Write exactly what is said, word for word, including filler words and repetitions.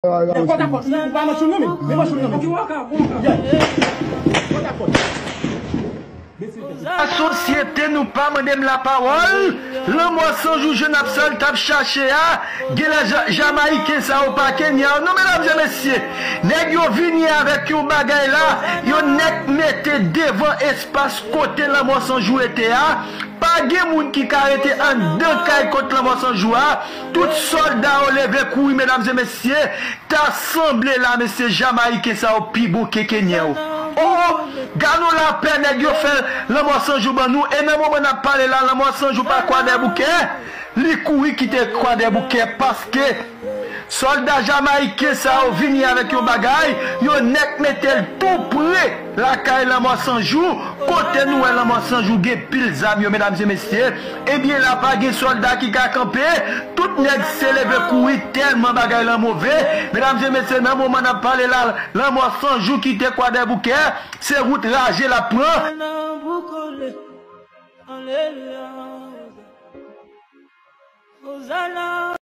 Kotakot, ou pa manch ou non, men. Men manch ou non, men. Yeah. Kotakot. Sosyete nou pa mande m lapawòl. Lanmò san jou, je n ap sa l t ap chache a. Genlè Ja-, Jamayiken sa yo pa Kenya yo. Non, medam e mesye. Nèg yo vini avèk yon bagay la. Yo nèk mete devan espas kote lanmò san jou ete a. Pa gen moun ki ka rete anndan kay kot lanmò san jou a. Tout sòlda yo leve kouri, medam e mesye. Ta sanble la, mesye, Jamayiken sa yo pi bon ke Kenyen yo. Oh, gad yon lapè nèg yo fè lanmò san jou ban nou. E nan moman n ap pale la, lanmò san jou pa Kwadèboukè. Li kouri kite Kwadèboukè paske sòlda jamayiken sa yo vini avèk yon bagay, yo nèk mete l tou pre lakay lanmò san jou, kote nou wè lanmò san jou gen pil zam yo, medam e mesye. Ebyen, la pa gen sòlda ki ka kanpe, tout nèg se leve kouri tèlman bagay lan move. Medam e mesye, nan moman n ap pale la, lanmò san jou kite Kwadèboukè, se wout raje l ap pran.